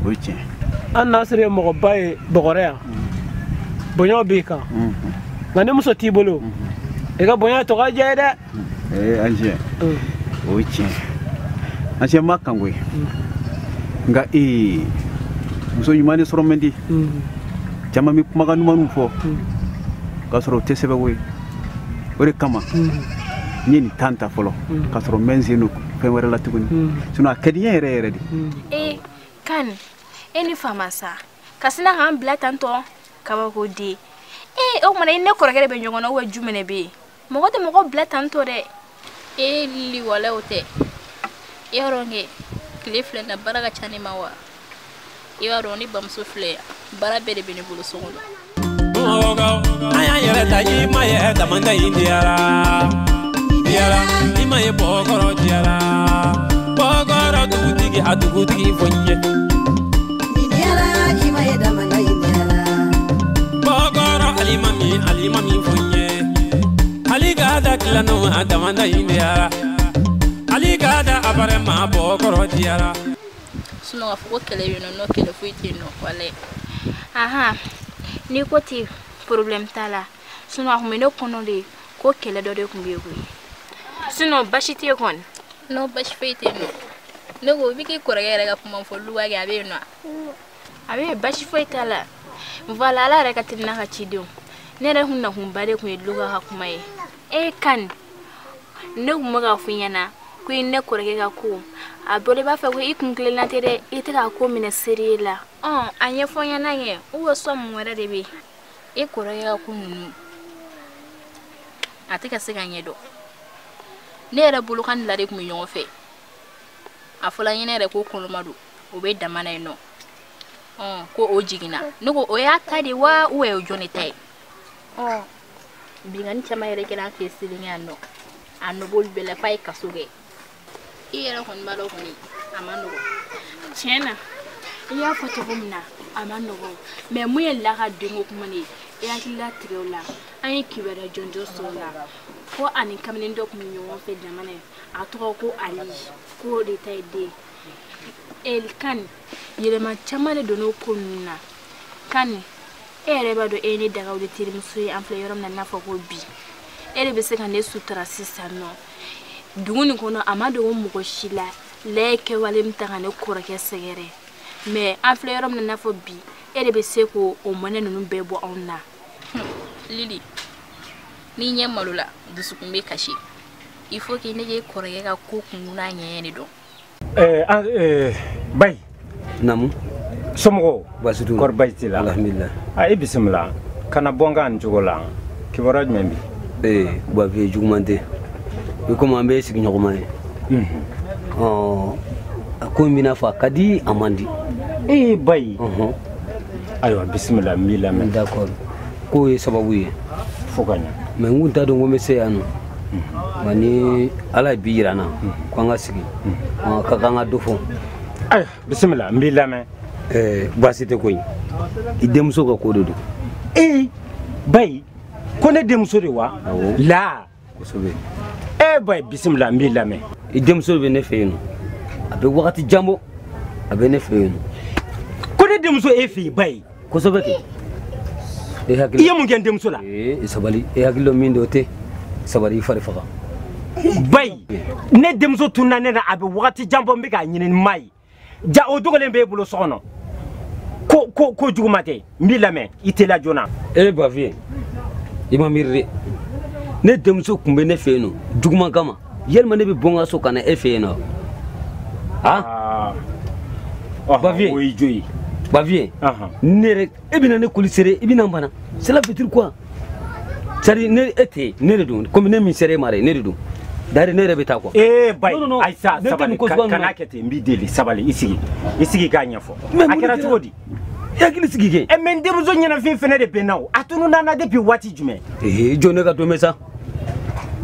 O ye tiɲɛ. An n'a sɔrɔ ye mɔgɔba ye Bɔgɔrɛ yan, bonya b'i kan, nka ni muso t'i bolo, i ka bonya tɔ ka diya ye dɛ. Ee ancien, o ye tiɲɛ. Ancien ma kan koyi, nka ee muso ɲuman de sɔrɔ man di. Caman bɛ kumakan ɲumanw fɔ k'a sɔrɔ o tɛ sɛbɛ koyi. O de kama n ye nin tan ta fɔlɔ, k'a sɔrɔ n bɛ n sen don fɛn wɛrɛ la tuguni, sinon a ka di n ye yɛrɛ yɛrɛ de. Ee kan, e ni faama sa ka sina k'an bila tan tɔ, kabako den. Ee, o kumana i ne kɔrɔkɛ de bɛ ɲɔgɔn na, ou jumɛn de bɛ yen? Mɔgɔ tɛ mɔgɔ bila tan tɔ dɛ. Ee Lili, walayi o tɛ. I y'a dɔn kɛ tile filɛ na, baara ka ca ne ma wa. I b'a dɔn ne bamuso filɛ yan, baara bɛɛ de bɛ ne bolo so kɔnɔ. An y'an yɛrɛ ta, i ma ye damanda in diyara diyara, i ma ye bɔkɔrɔ diyara, bɔkɔrɔ dugutigi a dugutigi fo n ye. Bɔkɔrɔ alimami alimami fo n ye, ali ka da tilanu a damanda in diyara, ali ka da abarɛ ma bɔkɔrɔ diyara. Sinon k'a fɔ ko kɛlɛ bɛ yen nɔ, n'o kɛlɛ foyi tɛ yen nɔ, walayi. Ahan, n'i ko ten, problème t'a la. Sinon a kun bɛ ne kɔnɔ de ko kɛlɛ dɔ de kun bɛ yen koyi. Sinon basi tɛ yen kɔni. Non, basi foyi tɛ yen nɔ. Ne ko i bɛ k'i kɔrɔkɛ yɛrɛ ka kuma fɔ Luka kɛ, a bɛ yen nɔ. A bɛ yen, basi foyi t'a la. Voilà, Ala yɛrɛ ka teli n'a ka cidenw. Ne yɛrɛ kun nakunba de kun ye Luka ka kuma ye. E kan, ne kun bɛ k'a fɔ i ɲɛna ko i ne kɔrɔkɛ ka ko a bɔra, i b'a fɔ ko i kun tilenna tɛ dɛ, i tɛ k'a ko minɛ sérieux la. Ɔn, a ɲɛfɔ n ɲɛna kɛ, ou bien sɔn mun wɛrɛ de bɛ yen? E kɔrɔkɛ ka ko ninnu, a tɛ ka se ka ɲɛ dɔn. Ne yɛrɛ bolo kan ni la de kun bɛ ɲɔgɔn fɛ. A fɔla ɲɛnɛ yɛrɛ ko kɔnɔma don, o bɛ dama na yen nɔ. Ɔn, ko o jiginna. Ne ko o y'a ta de wa, ou bien o jɔn de ta ye? Ɔn, binkanni caman yɛrɛ kɛra an fɛ Selen yan nɔ. A nɔ b'olu bɛɛ la f'a ye kaso kɛ. I yɛrɛ kɔni b'a dɔn kɔni, a ma nɔgɔn. Tiɲɛ na, i y'a fɔ cogo min na, a ma nɔgɔn. Mais mun ye la ka denko kuma ne ye, i hakili latigɛ o la. An ye kibaruya jɔnjɔn sɔrɔ o la ko ani kamalen dɔ tun bɛ ɲɔgɔn fɛ jamana ye, a tɔgɔ ko Ali, k'o de ta ye den ye. Kan, yɛlɛma caman de donna o ko ninnu na. Kan, e yɛrɛ b'a dɔn e ye ne dagaw de terimuso ye, an filɛ yɔrɔ min na i n'a fɔ ko bi. E de bɛ se ka ne sutura sisan nɔ dugu nin kɔnɔ. A ma dogo mɔgɔ si la, lɛ ye kɛwale min ta ka ne kɔrɔkɛ sɛgɛrɛ. Mais an filɛ yɔrɔ min na i n'a fɔ bi, e de bɛ se k'o mɔnɛ ninnu bɛɛ bɔ anw na. Lili, n'i ɲɛ malo la, dusukun bɛ kasi. Il faut que ne k'e kɔrɔkɛ ka ko kunkun n'a ɲɛɲɛ de dɔn. Bayi. Naamu. Somɔgɔw? Baasi t'u la. Kɔri baasi t'i la? Alhamdulilayi. A, i bisimila. Ka na bɔ n kan nin cogo la. Kibaruya jumɛn bi? Ee, Bafiye, juguman tɛ. I komi an bɛ sigiɲɔgɔnma ye. Ɔ, a ko in bɛna fɔ a ka di, a man di. Ee Bayi. Ayiwa, bisimila, n b'i lamɛn. D'accord. K'o ye sababu ye. Fo ka ɲɛ. Mais n kun t'a dɔn ko n bɛ se yan nɔ. Nka ni Ala ye bi yira n na, ko an ka sigi, ka kan ka dɔ fɔ. Ayiwa, bisimila, n b'i lamɛn. Ɛɛ, baasi tɛ koyi. I denmuso ka ko de don. Ee Bayi, ko ne denmuso de wa? Awɔ. La. Kosɛbɛ. Ee Bayi, bisimila, n b'i lamɛn. I denmuso bɛ ne fɛ yen nɔ. A bɛ wagati jan bɔ. A bɛ ne fɛ yen nɔ. Ko ne denmuso e fɛ yen Bayi? Kosɛbɛ kɛ. E hakili. I ye mun kɛ n denmuso la? Ee, sabali, e hakili dɔ min don o tɛ. Sabali, i fari faga. Bayi, ne denmuso tununa ne na, a bɛ wagati jan bɔ, n bɛ k'a ɲini n m'a ye. Ja o dogolen b'e bolo so kɔnɔ. Ko ko ko juguman tɛ, n b'i lamɛn, i teliya joona. E Bafiye, i ma miiri dɛ. Ne denmuso tun bɛ ne fɛ yen nɔ juguman kama. Yalima ne bɛ bɔ n ka so ka na e fɛ yen nɔ? Han? Bafiye. O y'i jo ye. Bafiye. Ne yɛrɛ, e bɛna ne koli sere, i bɛna n bana. Cela veut dire quoi? C'est à dire ne e tɛ, ne de don. Komi ne min sera e ma dɛ, ne de don. D'ailleurs ne yɛrɛ bɛ taa quoi. Ee Bayi, Non, non, non. ayi sa, Ne tɛ sabali, nin ko suguya ninnu kana na. kɛ ten, n b'i deli, sabali, i sigi. I sigi k'a ɲɛfɔ. Mais A mun de kɛra kɛra? cogo di? I hakili sigi kɛ. Ɛ, mais n denmuso ɲɛnafin fɛnɛ de bɛ n na o. A tununa n na depuis waati jumɛn? Ee, jɔn ne ka don bɛ sa?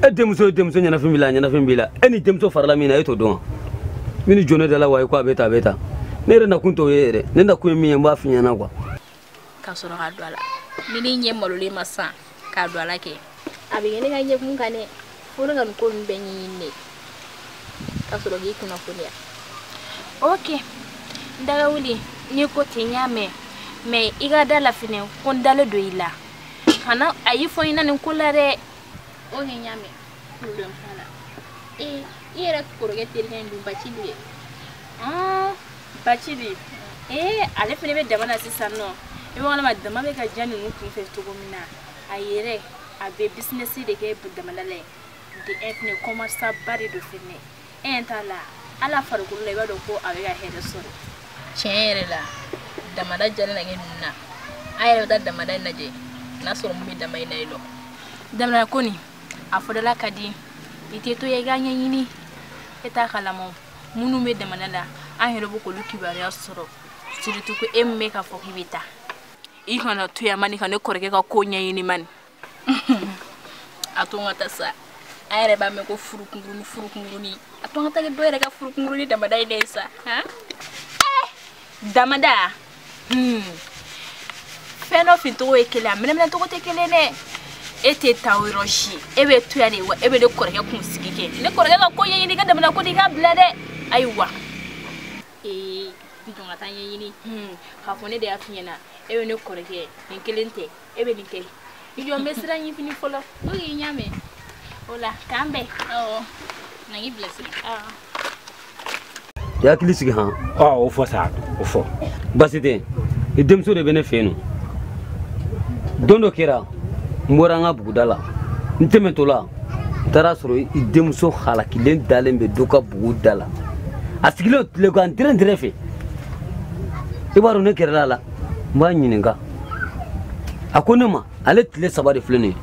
E denmuso ye denmuso ɲɛnafin b'i la, ɲɛnafin b'i la. E ni denmuso farala min na, e t'o dɔn wa? Min ni jɔn ne da la wa, ko a bɛ tan, a bɛ tan. Ne yɛrɛ nakun t'o ye yɛrɛ. Ne nakun ye min ye, n b'a f'i ɲɛna quoi. Ka sɔrɔ ka don a la. Ni ne ɲɛ malolen ma san k'a don a la kɛ. A bɛ kɛ ne ka ɲɛkun kan dɛ. Fo ne ka nin ko ninnu bɛɛ ɲɛɲini de. Ka sɔrɔ k'i kunnafoniya. Ok. Daga wuli n'i ko ten n y'a mɛn mais i ka da la fɛnɛ ko n dalen don i la kana a y'i fɔ n ɲɛna nin ko la dɛ. Ok n y'a mɛn problème t'a la. Ee i yɛrɛ kɔrɔkɛ terikɛ in dun Bacili ye. Bacili ee ale fɛnɛ bɛ dama na sisan nɔ i b'a kalama dama bɛ ka diya ninnu kunfɛ cogo min na a yɛrɛ a bɛ business de kɛ damada la yen de un fɛnɛ commerçant ba de don fɛnɛ e ɲɛ t'a la ala farikolo la i b'a dɔn ko a bɛ ka hɛrɛ sɔrɔ. Tiɲɛ yɛrɛ la damada jalen na kɛ ninnu na an yɛrɛ bɛ taa damada in lajɛ n'a sɔrɔ mun bɛ dama in na yen nɔ. Damada ko nin a fɔdala ka di i tɛ to yen i k'a ɲɛɲini e t'a kalama minnu bɛ damada la an yɛrɛ bɛ k'olu kibaruya sɔrɔ surtout ko e min bɛ k'a fɔ k'i bɛ taa i kana to yan mani ka ne kɔrɔkɛ ka ko ɲɛɲini mani. A to n ka taa sa an yɛrɛ b'a mɛn ko furu kunkurunin furu kunkurunin a to n ka taa kɛ dɔ yɛrɛ ka furu kunkurunin damada in de ye sa han. Damada fɛn dɔ fincogo ye kelen a minɛminɛ cogo tɛ kelen dɛ e tɛ taa yɔrɔ si e bɛ to yan de wa e bɛ ne kɔrɔkɛ kunsigi kɛ ne kɔrɔkɛ ka ko ɲɛɲini i ka damada ko de i k'a bila dɛ ayiwa. Ee n jɔ ka taa ɲɛɲini k'a fɔ ne de y'a f'i ɲɛna e bɛ ne kɔrɔkɛ nin kelen tɛ e bɛ nin kɛ i jɔ n bɛ sira ɲini fɔlɔ. Ok n y'a mɛn o la k'an bɛn. Awɔ na k'i bilasira. Awɔ. I hakili sigi han. Ɔ o fɔ sa o fɔ. Baasi tɛ i denmuso de bɛ ne fɛ yen nɔ don dɔ kɛra n bɔra an ka buguda la n tɛmɛtɔ la n taara sɔrɔ i denmuso halakilen dalen bɛ dɔ ka bugu da la a sigilen tilegan dɛrɛ fɛ i b'a dɔn ne gɛrɛla a la n b'a ɲininka a ko ne ma ale tile 3 de filɛ nin ye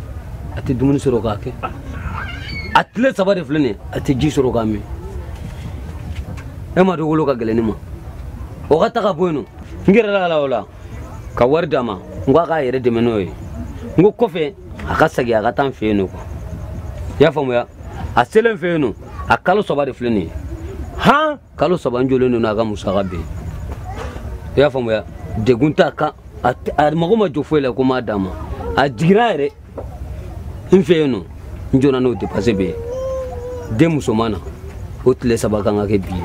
a tɛ dumuni sɔrɔ k'a kɛ a tile 3 de filɛ nin ye a tɛ ji sɔrɔ k'a min e ma dɔn wolo ka gɛlɛn ne ma o ka taga bɔ yen nɔ n gɛrɛla a la o la ka wari d'a ma n ko a k'a yɛrɛ dɛmɛ n'o ye n ko kɔfɛ a ka segin a ka taa n fɛ yen nɔ quoi i y'a faamuya a selen fɛ yen nɔ a kalo 3 de filɛ nin ye han kalo 3 n jɔlen don n'a ka musaka bɛɛ i y'a faamuya degun t'a kan a mago ma jɔ foyi la ko n m'a d'a ma a jiginna yɛrɛ n fɛ yen nɔ n jɔnna n'o dépense bɛɛ ye den musoman na o tile 3 kan ka kɛ bi ye.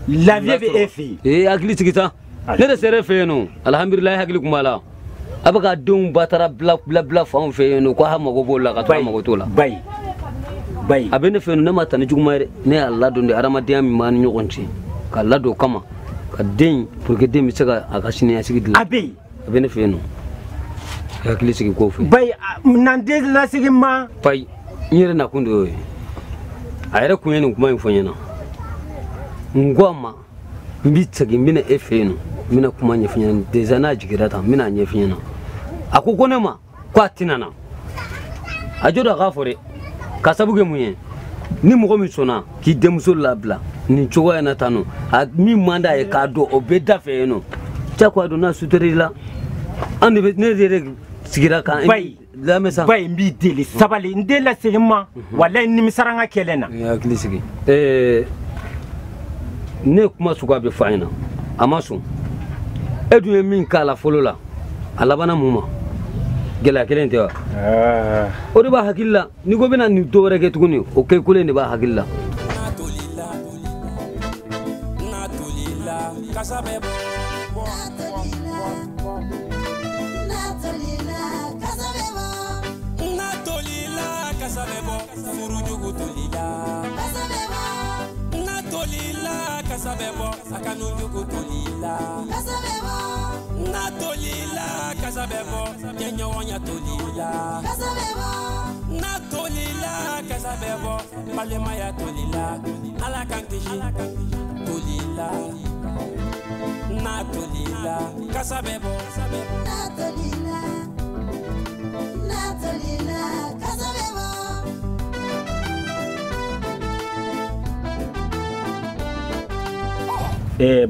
Lafiya bɛ e fɛ yen. Ee hakili sigi sa ne de sera e fɛ yen nɔ alihamudulilayi hakili kun b'a la a bɛ ka denw ba taara bila bila bila fanw fɛ yen nɔ ko a mago b'o la ka to a mago t'o la. Bayi bayi a bɛ ne fɛ yen nɔ ne ma ta ni juguman ye dɛ ne y'a ladon de hadamadenya min b'an ni ɲɔgɔn cɛ k'a ladon o kama ka den pour que den bɛ se ka a ka siniɲɛsigi dilan. A bɛ yen. A bɛ ne fɛ yen nɔ hakili sigi k'o fɛ. Bayi n'an den lasigi ma. Bayi n yɛrɛ nakun de y'o ye a yɛrɛ kun ye nin kuma in fɔ n ɲɛna n ko a ma n bɛ segin n bɛna e fɛ yen nɔ n bɛna kuma ɲɛf'i ɲɛna déjà n'a jiginra tan n bɛna a ɲɛf'i ɲɛna a ko ko ne ma ko a tɛna na a jɔ don a k'a fɔ dɛ ka sabu kɛ mun ye ni mɔgɔ min sɔnna k'i denmuso labila nin cogoya in na tan nɔ a min man d'a ye k'a dɔn o bɛɛ da fɛ yen nɔ jagoya don n'a sutur'i la an de bɛ ne yɛrɛ sigira kan. Bayi lamɛn sa. Bayi n b'i deli sabali n den lasegin ma walayi n nimisara n ka kɛlɛ na. I hakili sigi. Ne ye kuma suguya bɛɛ fɔ a ɲɛna a ma sɔn e dun ye min k'a la fɔlɔ la a labanna mun ma gɛlɛya kelen tɛ wa. O de b'a hakili la n'i ko bɛna nin dɔ wɛrɛ kɛ tuguni o kɛ kolen de b'a hakili la.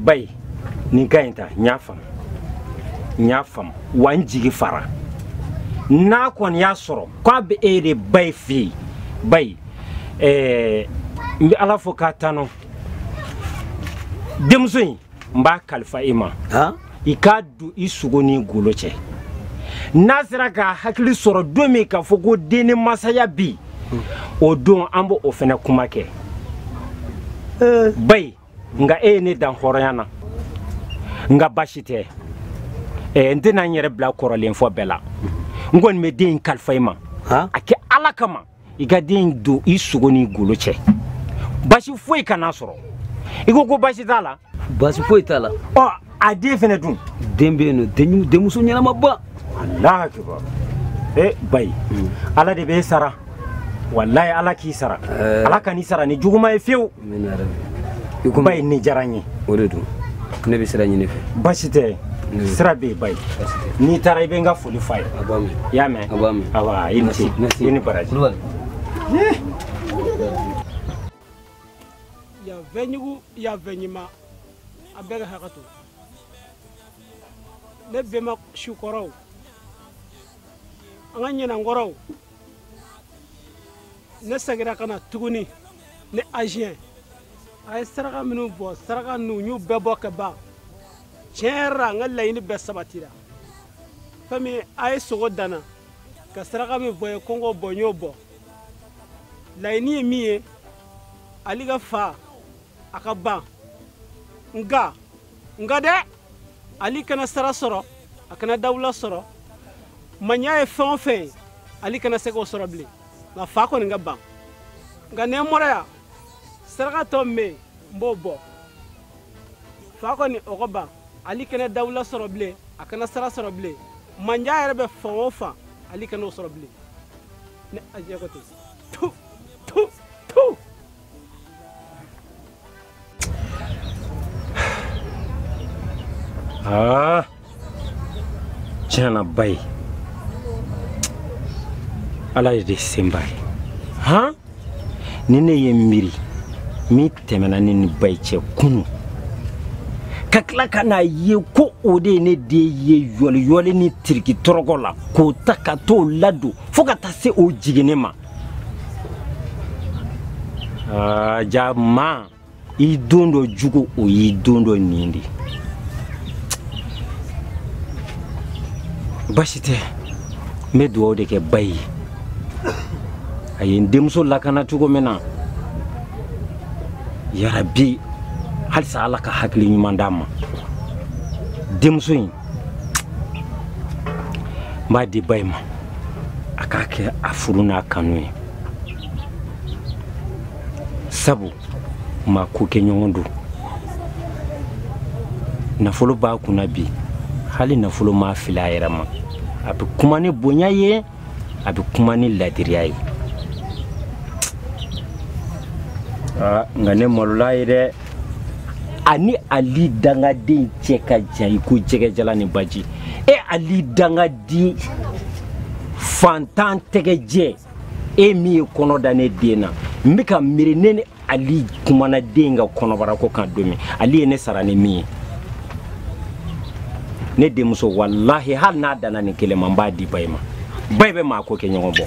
Bayi nin ka ɲi ta n y'a faamu n y'a faamu wa n jigi fara n'a kɔni y'a sɔrɔ k'a bɛ e de bayi fɛ yen bayi n bɛ ala fo k'a tanu denmuso in n b'a kalifa i ma i k'a don i sogo ni golo cɛ n'a sera k'a hakili sɔrɔ don min k'a fɔ ko den ni masaya bi o don an b'o o fɛnɛ kuma kɛ bayi nka e ye ne dan hɔrɔnya na. Nka baasi tɛ. N tɛna n yɛrɛ bila kɔrɔlen fɔ bɛɛ la. N kɔni bɛ den in kalifa i ma. A kɛ Ala kama i ka den in don i sogo n'i golo cɛ. Baasi foyi kana sɔrɔ. I ko ko baasi t'a la. Baasi foyi t'a la. Ɔ a den fɛnɛ dun. Den bɛ yen nɔ, denmuso ɲɛnamaba. Alahu akibaru. Bayi, Ala de b'e sara. Walayi Ala k'i sara. Ala kan'i sara ni juguman ye fiyewu. Bayi nin diyara n ye. O de don. Ne bɛ sira ɲini fɛ. Baasi tɛ. Sira bɛ yen bayi. N'i taara i bɛ n ka foli f'a ye. A b'a mɛn. I y'a mɛn? A b'a mɛn. Awa i ni ce. I ni baraji. Kulubali. Yan fɛn jugu yan fɛn ɲuman a bɛɛ ka hakɛ to. Ne bɛnba sukɔrɔw an ka ɲinankɔrɔw ne seginna ka na tuguni ne agent a ye saraka minnu bɔ saraka ninnu n y'u bɛɛ bɔ ka ban tiɲɛ yɛrɛ la n ka laɲini bɛɛ sabatira fɛn min a ye sogo danna ka saraka min bɔ ye ko n k'o bɔ n y'o bɔ laɲini ye min ye Ali ka fa a ka ban nka dɛ Ali kana sara sɔrɔ a kana dawula sɔrɔ maɲa ye fɛn o fɛn ye Ali kana se k'o sɔrɔ bilen nka fa kɔni ka ban nka ni n bɔra yan saraka tɔ min bɛ yen n b'o bɔ fa kɔni o ka ban Ali kana dawula sɔrɔ bilen a kana sara sɔrɔ bilen manja yɛrɛ bɛ fan o fan Ali kana o sɔrɔ bilen ne a jɛ ko ten tu tu tu. Tiɲɛ na bayi Ala de sen b'a ye han ni ne ye miiri min tɛmɛna ne ni bayi cɛ kunun ka tila ka n'a ye ko o de ye ne den ye yɔliyɔli ni tiriki tɔrɔkɔ la k'o ta ka t'o ladon fo ka taa se o jiginni ma ja maa i don dɔ jugu o y'i don dɔ nin de baasi tɛ n bɛ dugawu de kɛ ba ye a ye n denmuso lakana cogo min na yarabi halisa Ala ka hakili ɲuman d'a ma denmuso in n b'a di ba in ma a k'a kɛ a furu n'a kanu ye sabu maa ko kɛ ɲɔgɔn don nafolo b'a kunna bi hali nafolo m'a fili a yɛrɛ ma a bɛ kuma ni bonya ye a bɛ kuma ni ladiriya ye nka ne malola ye dɛ ani Ali dangaden cɛ ka jan i ko jɛgɛjalan ni baji e Ali dangaden fantan tɛgɛjɛ e min ye kɔnɔ da ne den na n bɛ ka miiri ne ni Ali kumana den ka kɔnɔbara ko kan don min Ali ye ne sara ni min ye ne denmuso walahi hali n'a danna nin kelen ma n b'a di bayi ma bayi bɛ maa ko kɛ ɲɔgɔn bɔ.